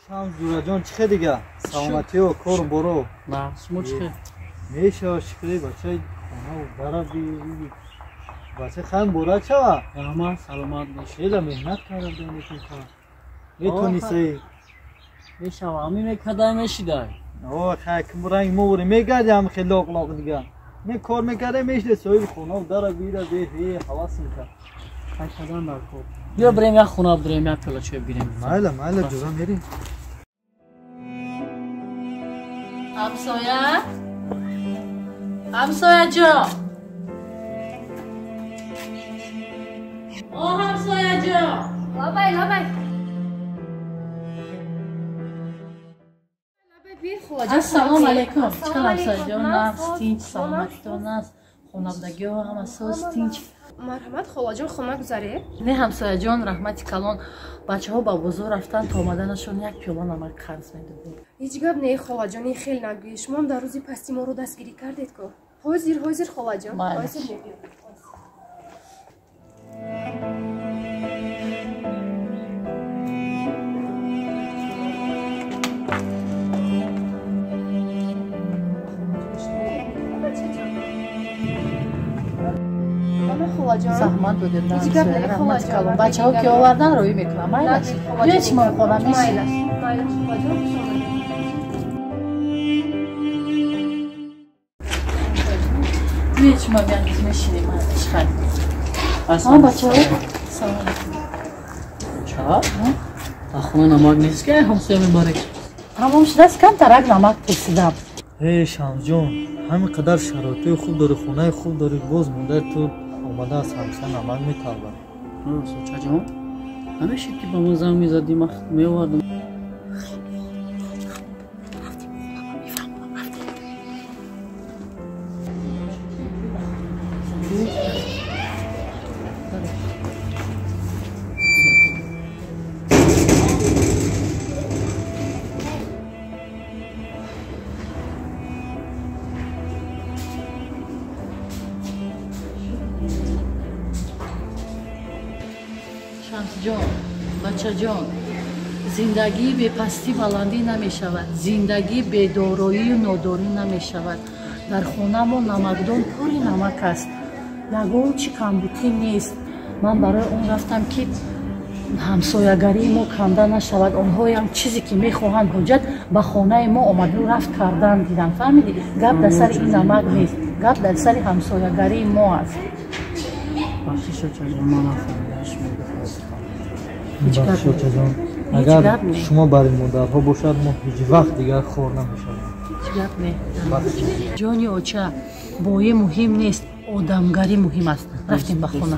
Шамс ҷураҷон, чӣ хел дига? Саломатиё, кору боро? На, шумо чӣ хел? Мешава, шукри, бачаи хона дара бача хай муборак шава. Раҳмат, саломат бош. Хела меҳнат карда будем, метонистай. Мешава, ҳамин мекардай мешидай. О, хай ким ранг мо буре мегардем хел лоқ лоқ дига. Не кор мекарда мешида соҳиби хона дара бира бе ҳавас мекард. Хай кардан дар кор. Биё бирем як хона бирем, як пиёла чой бигирем. Майла, майла, ҷура мерем. Ҳамсоя? Ҳамсоя ҷон. О, ҳамсоя ҷон. Лабай, лабай. Ассалому алайкум. Чӣ хел ҳамсоя ҷон? Нағз, тинч, саломатитон аст? Хонаводагиҳо ҳама соз, тинч. Марҳамат, холаҷон, хона гузаред. Не, ҳамсояҷон, раҳмати калон. Бачаҳо ба бозор рафтан, то омаданашон як пиёла намак қарз медодем. Ҳеҷ гап не, холаҷон, ин хел нагӯед. Шумоам дар рӯзи пасти моро дастгирӣ кардед ко. Ҳозир, ҳозир, холаҷон, ҳозир мебиём. Заҳмат додед, раҳмати калон. Бачаҳо ки овардан, роӣ мекунам. Майлаш, биёед шумо хона мешинед. Биёед шумо биёнд мешинем. Майлаш, хайр. Бачаҳо, салом алейкум. Ча? Хона намак нест ки ҳамсоя мебаред? Тамом шудааст, камтарак намак пурсидам. Эй Шамсҷон, ҳамин қадар шароитҳои хуб дорӣ, хонаи хуб дорӣ, боз модари ту омада аз ҳамсоя намак металбад. Сочаҷон, намешид ки ба ман занг мезадӣ, ман меовардам. Шамсҷон, бачаҷон, зиндагӣ бепастӣ баландӣ намешавад, зиндагӣ бедороию нодорӣ намешавад. Дар хонамо намакдон пури намак аст, ягон чӣ камбутӣ нест. Ман барои он рафтам, ки ҳамсоягарии мо канда нашавад. Онҳоям чизе ки мехоҳанд ҳоҷат ба хонаи мо омаду рафт кардан дидам. Фаҳмидӣ? Гап дар сари ин намак нест, гап дар сари ҳамсоягарии мо аст. Бахшочаҷон, агар шумо бари модарҳо бошад, мо ҳеҷ вақт дигар хор намешавем. Ҳеҷ гап не. Ҷони оча, боӣ муҳим нест, одамгарӣ муҳим аст. Рафтем ба хона.